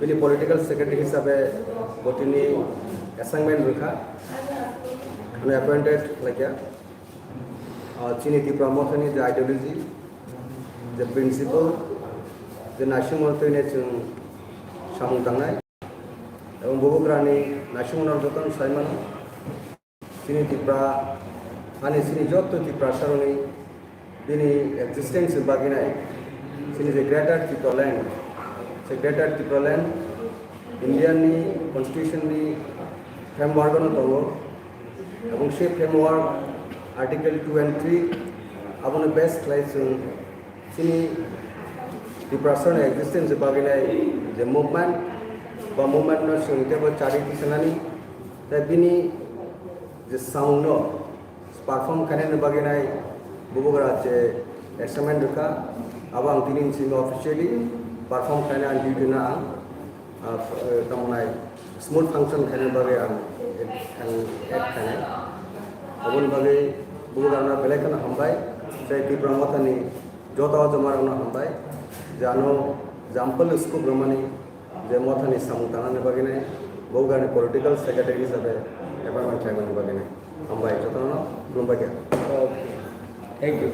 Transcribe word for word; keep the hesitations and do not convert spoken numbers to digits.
Bini political secretary hisabe botini assignment rwkha, ano appointed laikha. Ah, chini Tipra Mothani je ideology, je principle, je naisingmo twini chwng samung tangnai, ebong bubagrani naisingmano jotono saimano. Chini Tipra, ani chini joto Tiprasaroni bini existence ni bagwi nai, chini je Greater Tipraland, se Greater Tipraland India ni constitution ni framework no tongo, ebong se framework article two and three abono base khlai chwng chini Tiprasaroni existence ni bagwi nai je movement, ba movement no chwng teibo chari tisanani, tei bini je sound no perform khainani bagwi nai bubagra je assignment rwkha, abo ang tini simi officially perform khaina ang duty no ang, ah, f-, eh, tamo nai smooth function khaina bagwi ang, ang act khainai. Aboni bagwi bubagrano belai kheno hambai, tei Tipra Mothani joto jomarokno hambai, je ano jampal scope rwmani, je Mothani samung tangnani bagwi nai, bubagrani political secretary hisabe appointment khlaimani bagwi nai. Hambai jotono, khulumbai kha. Okay. Thank you.